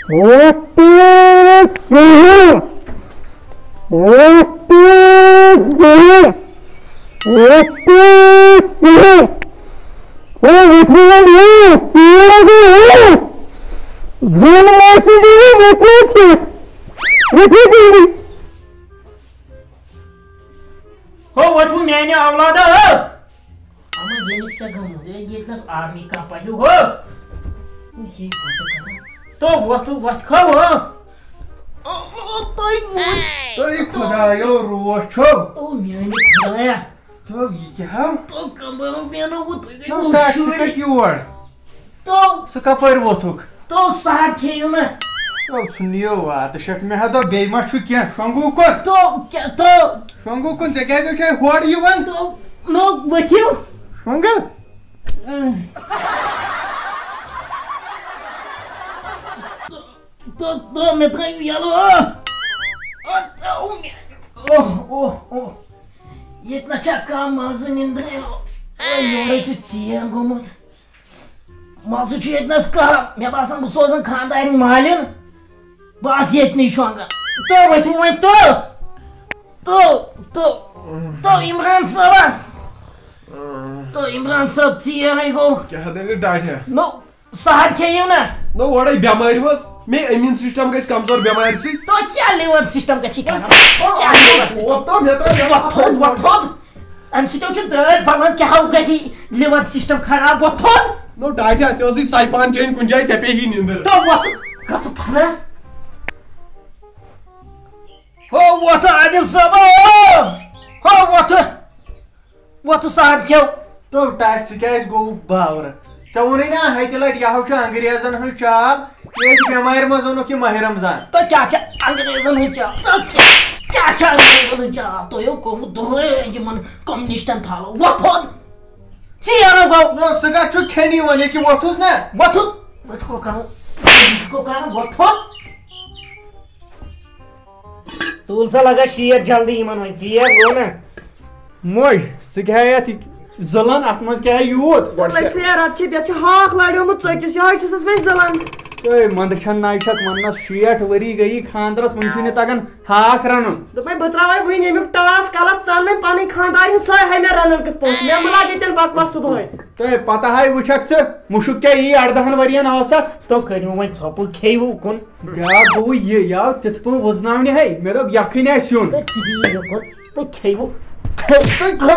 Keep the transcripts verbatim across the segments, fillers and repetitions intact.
وۄتھ تہٕ زٕہٕر، وۄتھ تہٕ زٕہٕر، وۄتھ تہٕ زٕہٕر۔ ہے، وۄتھِو وۄنۍ، ہے، ژیر ہا گوٚو، ہے۔ زَن ما آسہِ دِوان وۄتھنَے پٮ۪ٹھ۔ وۄتھِو جلدی۔ ہو، وۄتھِو میٛانہِ اولادہ، ہو۔ اما ییٚمِس کیٛاہ گوٚمُت؟ ہے، ییٚتہِ نَس آرمی کانٛہہ پَہیو ہو۔ یے گۄڈٕ کران۔ تو وۄتھُو، وۄتھ کھو ہو۔ اما تۄہہِ موج۔ تُہۍ خۄدایو روح چھو۔ تو میٛانہِ خۄدایا۔ تو یہِ کیٛاہ ہا؟ تو کمبرو بیٚنو وۄتھ، تُہۍ گٔے تو وۄتھ کَتھ ژٕ شُرۍ۔ کَتہِ یور؟ تو۔ ژٕ کَپٲرۍ ووٚتھُکھ؟ تو سہر کھیٚیِو نہ۔ تو ژٕ نِیو واتہٕ شک، مےٚ ہا دوٚپ بیٚیہِ ما چھُ کینٛہہ، شۄنٛگوٗ کُن؟ تو کیٛاہ تو؟ شۄنٛگوٗ کُن، ژےٚ کیٛازِ چھے ہورٕ یِوان؟ تو نو ؤتھِو۔ شۄنٛگہٕ؟ اۭں۔ تو تو مےٚ تھٲیِو یَلہٕ۔ او تو مےٚ، اوہ اوہ اوہ۔ ییٚتہِ نہ چھا کانٛہہ مَزٕ نِنٛدرِ؟ او یورَے چھُ ژیر گوٚمُت۔ مَزٕ چھُ ییٚتہِ نَس کَران۔ مےٚ باسان، بہٕ سوزَن خانٛدارِنۍ مالِن۔ بہٕ آسہٕ ییٚتہِ نٕے شۄنٛگان۔ تہٕ ؤتھِو وۄنۍ تہٕ۔ تہٕ، تہٕ، تہٕ عمران صٲبَس۔ تہٕ عمران صٲب، ژیرَے گوٚو۔ کیٛاہ دٔلیٖل ڈاٹھیا؟ نو، سہر کھیٚیِو نا۔ نو، اورَے بٮ۪مٲرۍ وٲژ۔ مےٚ immune system گژھِ کمزور بٮ۪مارِ سۭتۍ۔ تو کیٛاہ liver system گژھِ خراب؟ کیٛاہ liver system؟ وۄتھ تو، مےٚ ترٛٲو وۄتھ تھوٚد، وۄتھ تھوٚد۔ اَمہِ سۭتۍ چھُ دٲدۍ بَلان، کیٛاہ ہو گژھِ liver system خراب؟ وۄتھ تھوٚد۔ نو ٹاٹھیا، ژےٚ ٲسٕے سَے پان چٲنۍ کُنہِ جایہِ، ژےٚ پیٚیہِ ہی نِندٕر۔ تو وۄتھ، گژھ پھنہ۔ ہو وۄتھ عادل صٲب، ہو، ہو وۄتھ، وۄتھ سہر کھیو۔ تو ٹاٹھۍ، ژٕ کیٛازِ گوٚوُکھ باورٕ؟ ژےٚ ووٚنُے نا ہَتہِ لَٹہِ، یہِ ہو چھُ انگریزن ہٕنٛز چال، ییٚتہِ بٮ۪مارِ منٛز اوٚنُکھ یہِ ماہِ رمضان۔ تہٕ کیٛاہ چھِ انگریزن ہٕنٛز چال؟ تہٕ کیٛاہ، کیٛاہ چھِ انگریزن ہٕنٛز چال؟ تُہۍ ہو کوٚرمُت دۄہے یِمن کمنسٹن follow۔ وۄتھ تھوٚد۔ ژیر ہو گوٚو۔ نہ، ژٕ کتھ چھُکھ کھٮ۪نہِ یِوان، ییٚکہِ وۄتھُس نہ۔ وۄتھُن؟ وۄتھُن کو کرو؟ وۄتھُن کو کرو؟ وۄتھُن؟ تُل سا لگا شیٖٹ جلدی یِمن وۄنۍ، ژیر گوٚو نہ۔ موج، ژٕ کیٛاہ یتھ زٕلان، اتھ منٛز کیٛاہ یوٗت؟ دوٚپمَے سیر، اتھ چھِ، یتھ چھُ ہاکھ لڑیومُت ژٔکِس، یِہوٚے چھُسَس وۄنۍ زٕلان۔ تہٕ مندٕ چھَن نَے چھَکھ وننَس، شیٹھ ؤری گٔیی خاندرس، وُنہِ چھُے نہٕ تگان ہاکھ رنُن۔ دوٚپمَے بہٕ ترٛاوَے وٕنۍ ییٚمیُک ٹاس کلس ژَل، وۄنۍ پنٕنۍ خاندارِنۍ سۄے ہاے مےٚ رنان کِتھ پٲٹھۍ، مےٚ مہٕ لاگے تیٚلہِ بکواس صُبحٲے۔ تہٕ پتہ ہاے وٕچھکھ ژٕ، مُشُک کیٛاہ یی اَردَہَن ؤرین اوسَس۔ تو کٔرِو وۄنۍ ژھۄپہٕ، کھیٚیِو اُکُن۔ بیٛاکھ گوٚوُے یہِ، یہِ آو تِتھ پٲٹھۍ وُزناونہِ ہے، مےٚ دوٚپ یَکھٕنۍ آسہِ سیُن۔ تہٕ ژٕ دِیِو یُکُن، تہٕ کھیٚیِو، کھیٚیِو، کھیٚیِو،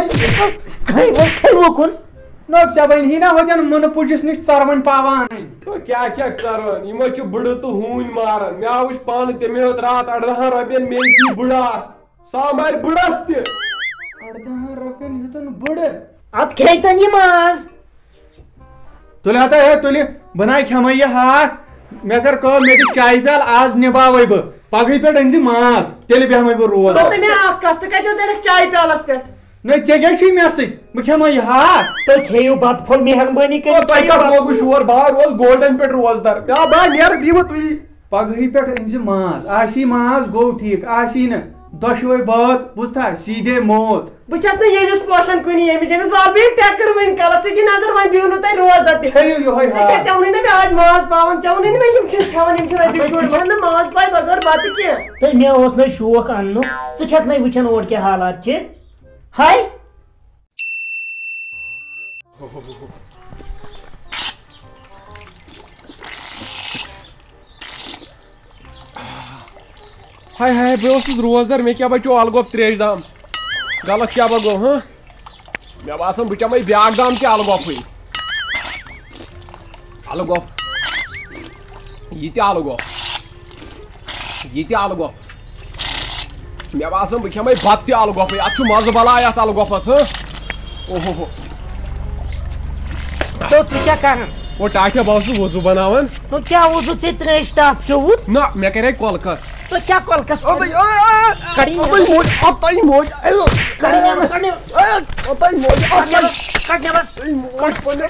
کھیٚیِو، کھیٚیِو اُکُن۔ نہ، ژےٚ بَنہِ ہی نہ ہوٚتٮ۪ن مُنہٕ پُجِس نِش ژَروٕنۍ پاوان اَنٕنۍ۔ تو کیٛاہ کیٛاہ ژَروٕنۍ؟ یِمو چھِ بٕڑٕ تہٕ ہوٗنۍ ماران۔ مےٚ آوُس پانہٕ تَمے یوت راتھ اَردَہَن رۄپیَن، مے تہِ بٕڑٕ اَکھ۔ سا مارِ بٕڑس تہِ۔ اَردَہَن رۄپیَن ہیوٚتُن بٕڑٕ۔ اَتھ کھیٚیہِ تَن یہِ ماز۔ تُلہِ ہتا ہے، تُلہِ، بہٕ نَے کھٮ۪مَے یہِ ہاکھ۔ مےٚ کٔر کٲم، مےٚ دِ چایہِ پیالہٕ، آز نِباوَے بہٕ۔ پگہٕے پٮ۪ٹھ أنۍ زِ ماز، تیٚلہِ بیٚہمَے بہٕ روزدَر۔ ژٕ وَن تہٕ مےٚ اَکھ کَتھ، ژٕ کَتہِ اوٚن تیٚلہِ چایہِ پیالَس پٮ۪ٹھ؟ نَے، ژےٚ کیٛاہ چھُے مےٚ سۭتۍ؟ بہٕ کھٮ۪مَے یہِ ہاکھ۔ تُہۍ کھیٚیِو بَتہٕ پھوٚل، مہربٲنی او، کٔرِتھ تۄہہِ کھیٚیِو کَتھ بَتہٕ لوگوُ پھوٚل۔ شور؟ بہٕ ہا روزٕ گولڈَن پٮ۪ٹھ روزدَر۔ مےٚ ہا، بہٕ ہا نیرٕ، بیٚیہِ مہٕ تُہی۔ پگہٕے پٮ۪ٹھ أنۍ زِ ماز، آسی ماز گوٚو ٹھیٖک، آسی نہٕ دۄشوے بٲژ، بوٗزتھا، سیٖدے موت۔ بہٕ چھَس نہٕ ییٚمِس پوشان کُنہِ، ییٚمِس، ییٚمِس وال بیٚیہِ ٹٮ۪کٕر وٕنہِ کَلَس، ژٕ دِ نظر وۄنۍ بِہِو نہٕ تۄہہِ روزدَر تہِ۔ کھیٚیِو یِہوٚے ژےٚ کیٛاہ، ہاکھ۔ ژےٚ ووٚنُے نہ مےٚ آز ماز پاوان، ژےٚ ووٚنُے نہ مےٚ یِم چھِنہٕ کھٮ۪وان، یِم چھِنہٕ أزِکۍ شُرۍ، مےٚ نہٕ ماز پاے بغٲر بَتہٕ کینٛہہ۔ تہٕ مےٚ اوس نَے شوق اَننُک، ژٕ چھَکھ نَے وٕچھان اورٕ کیٛاہ حالات چھِ؟ ہاے۔ ہاے ہاے، بہٕ اوسُس روزدر، مےٚ کیٛاہ بچو الگوپ تریش دام؟ غلط کیٛاہ بہ گوٚو، ہاں؟ مےٚ باسان، بہٕ چمے بیٛاکھ دام تہِ الگوپھٕے۔ الگوپ۔ یہِ تہِ الگوپ۔ یہِ تہِ الگوپ۔ مےٚ باسان، بہٕ کھٮ۪مے بتہٕ تہِ الگوپھٕے۔ اتھ چھُ مزٕ بلاے اتھ الگوپھس، ہہ؟ اوہو ہو۔ تو ژٕ کیٛاہ کران؟ او ٹاٹھیا، بہٕ اوسُس وضوٗ بناوان۔ تو کیٛاہ وضوٗ ژےٚ تریش ٹپ چوٚوُت؟ نہ، مےٚ کرے کۄلکس۔ تو کیٛاہ کۄلکس؟ اوتٕے، اوے، اوے، کڑی اوتٕے نٮ۪بر۔ موج، اوتٕے موج، اوے۔ کڑی نٮ۪بر، کڑ نٮ۪بر۔ اوے، اوتٕے موج، کڑ نٮ۪بر، کڑ نٮ۪بر۔ اوے موج، پنیر۔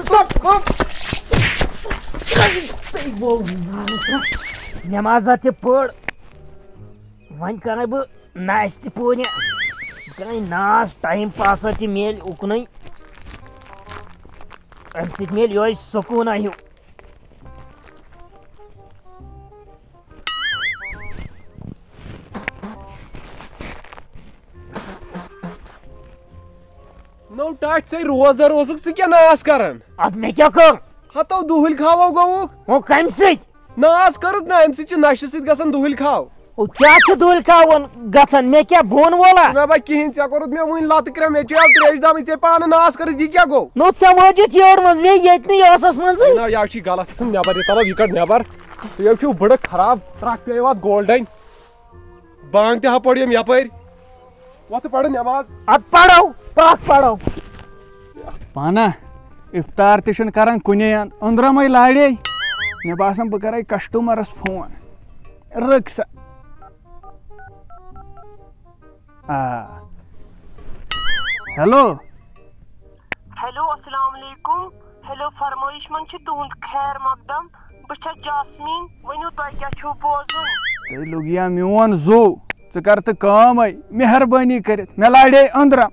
نٮ۪مازا تہِ پٔر۔ وۄنۍ کرے بہٕ ناشتہٕ پوٗرٕ، بہٕ کرے ناس، ٹایم پاسا تہِ میلہِ اُکنُے، اَمہِ سۭتۍ میلہِ یِہوٚے سکوٗنا ہیوٗ۔ او ٹاٹھۍ، ژے روزدار اوسُکھ، ژٕ کیٛاہ ناس کران؟ ادٕ مےٚ کیٛاہ کٔر؟ ہتو دُہٕلۍ کھاوا گوٚوُکھ۔ ہو، کمہِ سۭتۍ؟ ناس کٔرٕتھ نہ، امہِ سۭتۍ چھِ نشہِ سۭتۍ گژھان دُہٕلۍ کھاو۔ او، کیٛاہ چھُ دُہٕلۍ کھاوُن گژھان؟ مےٚ کیٛاہ بۄن وولا؟ نہ با کِہیٖنۍ، ژےٚ کوٚرُتھ مےٚ وُنہِ لتہٕ کرٛٮ۪م، مےٚ چیٚیو ترٛیش دامٕے، ژےٚ پانہٕ ناس کٔرٕتھ، یہِ کیٛاہ گوٚو؟ نو، ژےٚ وٲجِتھ یٲر منٛز مےٚ ییٚتہِ نہٕ یہِ ٲسَس منٛزٕے۔ نہ، یہِ چھِ غلط، ژھٕن نٮ۪بر، یہِ تلو، یہِ کڑ نٮ۪بر۔ تُہۍ حظ چھِو بٔڑٕ خراب، ترٛکھ پیٚیو اتھ گولڈن۔ بانگ تہِ ہا پٔر یِم یپٲرۍ۔ وۄتھ تہٕ پرو نٮ۪ماز۔ ادٕ پرو، پکھ پرو۔ پانہ افطار تہِ چھُنہٕ کران کُنے، أنٛدرمے لاڑے۔ مےٚ باسان بہٕ کرے کسٹمرس فون۔ رٕک سا۔ آ۔ ہیلو۔ ہیلو، السلام علیکم۔ ہیلو، فرمٲیِش منٛز چھِ تُہُنٛد خیر مقدم۔ بہٕ چھَس جاسمیٖن، ؤنِو تۄہہِ کیٛاہ چھُو بوزُن؟ تُہۍ لوٚگیا میون زُو؟ ژٕ کر تہٕ کٲمٕے، مہربٲنی کٔرِتھ، مےٚ لاڑے أنٛدرم،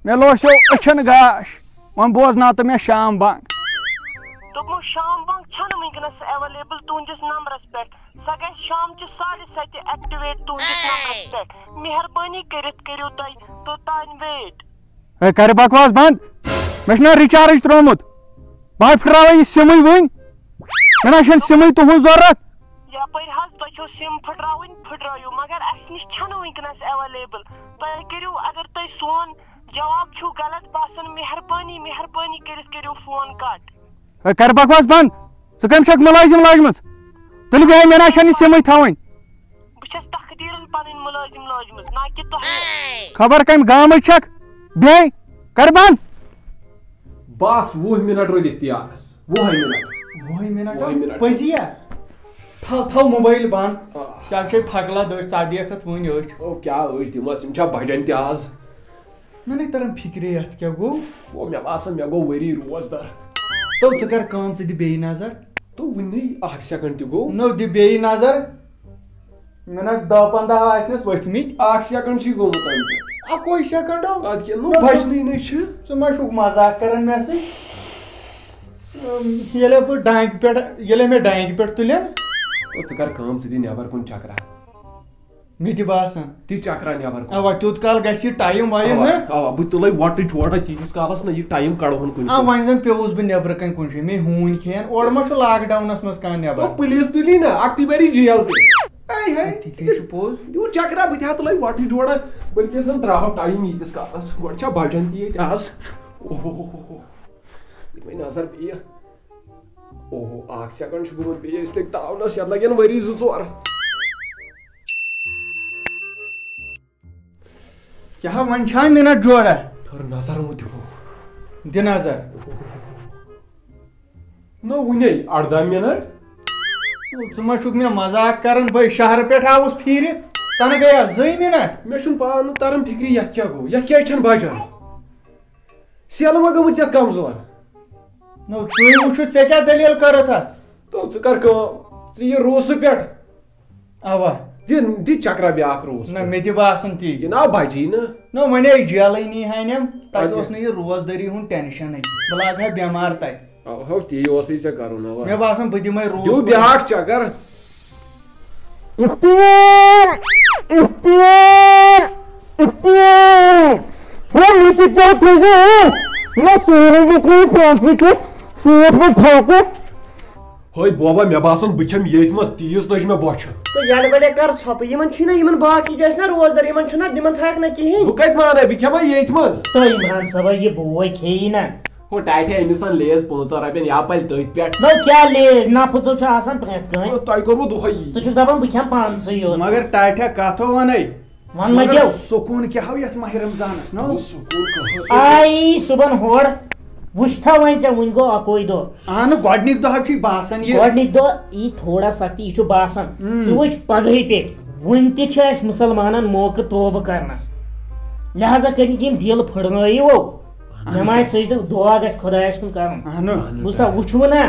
مےٚ لوسیو أچھن گاش، وۄنۍ بوزناو تہٕ مےٚ شام بنٛگ۔ دوٚپمو شام بنٛگ چھَنہٕ وٕنکیٚنَس ایویلیبل تُہٕنٛدِس نمبرَس پٮ۪ٹھ، سۄ گژھِ شامچہِ ساڑِ ستہِ ایکٹیویٹ تُہٕنٛدِس نمبرَس پٮ۪ٹھ، مہربٲنی کٔرِتھ کٔرِو تُہۍ توٚتام ویٹ۔ ہے، کر بکواس بند۔ مےٚ چھُنہ ریچارج ترٛوومُت۔ بہٕ ہا پھٕٹراوے یہِ سِمٕے وٕنۍ۔ مےٚ نہ چھَنہٕ سِمٕے تُہٕنٛز ضروٗرت۔ یپٲرۍ حظ تۄہہِ چھو سِم پھٕٹراوٕنۍ، پھٕٹرٲیِو، مگر اَسہِ نِش چھَنہٕ وٕنکیٚنَس ایویلیبل۔ تۄہہِ کٔرِو، اگر تۄہہِ سون جواب چھُو غلط باسان، مہربٲنی، مہربٲنی کٔرِتھ کٔرِو فون کٹ۔ ہے، کر بکواس بند۔ ژٕ کٔمۍ چھکھ مُلٲزِم لٲجمٕژ؟ تُلہِ بیٚہہ، مےٚ نہ چھَنہٕ یہِ سِمٕے تھاوٕنۍ۔ بہٕ چھَس تقدیٖرن پنٕنۍ مُلٲزِم لٲجمٕژ، نہ کہِ تۄہہِ۔ خبر کمہِ گامٕچ چھکھ؟ بیٚہہ، کر بند۔ بس وُہ منٹ روٗدِتھ تیارس۔ وُہے منٹ۔ وُہے منٹ؟ وُہے منٹ۔ پٔزی یا؟ تھاو، تھاو موبایل بند۔ آ۔ ژےٚ چھے پھکلا دٔچھ، ژٕ دیکھ اتھ وُنہِ أچھ۔ او، کیٛاہ أچھ دِمس؟ یِم چھا بجن تہِ آز؟ مےٚ نے تران فکرے اتھ کیٛاہ گوٚو۔ او، مےٚ باسان مےٚ گوٚو ؤری روزدار۔ تو ژٕ کر کٲم، ژٕ دِ بیٚیہِ نظر۔ تو وُنی اکھ سیکنڈ تہِ گوٚو۔ نو دِ بیٚیہِ نظر۔ منٹ دہ پنٛداہ آسنس ؤتھمٕتۍ۔ اکھ سیکنڈ چھُے گوٚمُت تَنہٕ پٮ۪ٹھ۔ اکوے سیکنڈ ہو۔ ادٕ کیٛاہ، نو بجنٕے نَے چھِ۔ ژٕ ما چھُکھ مزاق کران مےٚ سۭتۍ؟ ییٚلے بہٕ ڈانٛگہِ پٮ۪ٹھ، ییٚلے مےٚ ڈانٛگہِ پٮ۪ٹھ تُلن۔ تو ژٕ کر کٲم، ژٕ دِ نٮ۪بر کُن چکرا۔ مےٚ تہِ باسان۔ تہِ چکرا نٮ۪بر کُن۔ اوا، تیوٗت کال گژھِ یہِ ٹایم وایم، اوا، ہہ؟ اوا، بہٕ تُلے وۄٹہٕ چھوڑا تیٖتِس کالس نہ، یہِ ٹایم کڑہون کُنہِ آ، کُن۔ وۄنۍ زن پیوٚوُس بہٕ نٮ۪برٕ کنہِ کُن چھُ۔ مےٚ ہوٗنۍ کھیٚیَن۔ اورٕ ما چھُ لاک ڈاونس منٛز کانٛہہ نٮ۪بر؟ تو پُلیٖس تُلی نہ، اکھتُے بری جیل تہِ۔ ہے، ہے، تِتھُے چھُ پوٚز۔ دیُت چکرا، بہٕ تہِ ہا تُلے وۄٹہٕ جوڑا، بلکہِ زن ترٛاوو ٹایم ییٖتِس کالس۔ گۄڈٕ چھا بجان تہِ ییٚتہِ آز؟ اوہو۔ یہِ وۄنۍ نظر پیٚیہِ۔ اوہو، اکھ سیکنڈ چھُ گوٚمُت بیٚیہِ، أسۍ لٔگۍ تاونس، یتھ لگن ؤری زٕ ژور۔ کیٛاہ وۄنۍ چھا منٹ جوڑا؟ ٹھٔہر نظر مہٕ دِمو۔ دِ نظر۔ نہ وُنے ارداہ منٹ۔ ژٕ ما چھُکھ مےٚ مذاق کران؟ بہٕ شہرٕ پٮ۪ٹھ آوُس پھیٖرِتھ، تَنہٕ گٔیا زٕے منٹ۔ مےٚ چھُنہٕ پانہٕ تران فِکرِ یَتھ کیٛاہ گوٚو، یَتھ کیٛازِ چھَنہٕ بجان؟ سیلہٕ ما گٔمٕژ یَتھ کمزور؟ نہ، ژٕے وٕچھُتھ، ژےٚ کیٛاہ دٔلیٖل کٔرٕتھ اَتھ؟ تو ژٕ کر کٲم، ژٕ یہِ روسہٕ پٮ۪ٹھ۔ اوا۔ دِ، دِ چکرا بیٛاکھ روس۔ نہ، مےٚ تہِ باسان تی۔ یہِ ناو بجی نہٕ۔ نہ، وۄنۍ ہے جیلٕے نی ہانٮ۪م، تتہِ اَدٕ اوس نہٕ یہِ روزدٲری ہُنٛد ٹینشنٕے۔ بہٕ لاگہٕ ہا بٮ۪مار تتہِ۔ اَو، ہو، تی اوسُے ژےٚ کرُن، اوا۔ مےٚ باسان، بہٕ دِمے روس دیو پتہٕ۔ بیٛاکھ چکر۔ اختیار، اختیار، اختیار۔ ہے، یہِ تہِ کیٛاہ تھٲوزِ، ہے؟ نہ، سورُے مۄکلیو پانسٕے کیُتھ، سوٗٹ وۄنۍ پھاکہٕ۔ ہے بوبا، مےٚ باسان بہٕ کھٮ۪مہٕ ییٚتھۍ منٛز، تیٖژ لٔج مےٚ بۄچھِ۔ تہٕ یَڈٕ بَڈے کَر ژھۄپہٕ، یِمَن چھُے نہ، یِمَن باقٕے جایہِ چھِ نہ روزدار، یِمَن چھُنہ، یِمَن تھایَکھ نہ کِہیٖنۍ۔ بہٕ کَتہِ مانَے، بہٕ کھٮ۪مہٕ ییٚتھۍ منٛز۔ تہٕ عمران صٲبا، یہِ بوے کھیٚیی نہ۔ ہُہ ٹاٹھے أمِس سان لیز پانٛژَن رۄپیَن یا پَلہِ تٔتھۍ پٮ۪ٹھ۔ نہ کیٛاہ لیز، نفہٕ ژوٚل چھُ آسان پرٛٮ۪تھ کٲنٛسہِ۔ تۄہہِ کوٚروٕ دۄہَے یی۔ ژٕ چھُکھ دَپان بہٕ کھٮ۪مہٕ پانسٕے یوت۔ مگر ٹاٹھے کَتھ ہو وَنَے۔ وَن مگر لَگیو۔ سکوٗن کیٛاہ ہو یَتھ ماہِ رمضانَس، نہ؟ گوٚو سکوٗن کَتھ؟ آیی صُبحن ہورٕ، وٕچھتھا وۄنۍ ژےٚ وٕنہِ گوٚو اَکوے دۄہ۔ اَہَن، گۄڈٕنِکۍ دۄہ چھُے باسان یہِ۔ گۄڈٕنِکۍ دۄہ یی تھوڑا سختی، یہِ چھُ باسان۔ اۭں۔ ژٕ وٕچھ پگہٕے پٮ۪ٹھ، وٕنہِ تہِ چھِ اَسہِ مُسلمانَن موقعہٕ توبہٕ کرنَس۔ لہذا کٔرِتھ یِم دِل پھٕڑنٲیِو۔ اَہَن۔ نمازِ سجدٕ دُعا گژھِ خۄدایَس کُن کَرُن۔ اَہَن۔ بوٗزتھا، وٕچھوٕ نا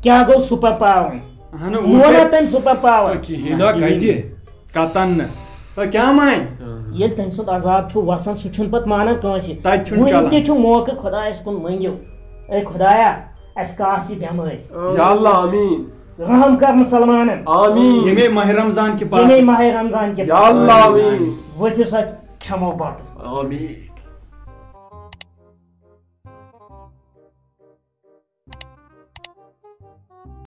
کیٛاہ گوٚو سُپر پاوَر؟ اَہَن، ووٚن وٕچھ۔ نا تٔمۍ سُپر پاوَر؟ نہ، کِہیٖنۍ۔ نہ، نہ، کِہیٖنۍ۔ کَتہِ؟ کَتَن نہٕ؟ تہٕ کیٛاہ مانہِ؟ ییٚلہِ تٔمۍ سُنٛد عذاب چھُ وَسان، سُہ چھُنہٕ پَتہٕ مانان کٲنٛسہِ۔ تَتہِ چھُنہٕ وٕنہِ چلان۔ تہِ چھُ موقعہٕ، خۄدایَس کُن مٔنٛگِو، اے خۄدایا، اَسہِ کاس یہِ بٮ۪مٲرۍ۔ یا اللہ، آمیٖن۔ رحم کر مُسلمانن۔ آمیٖن۔ ییٚمے ماہِ رمضان کہِ ییٚمے پاسہٕ۔ ماہِ رمضان کہِ یا اللہ، آمیٖن۔ ؤتھِو سا کھٮ۪مو بَتہٕ۔ آمیٖن۔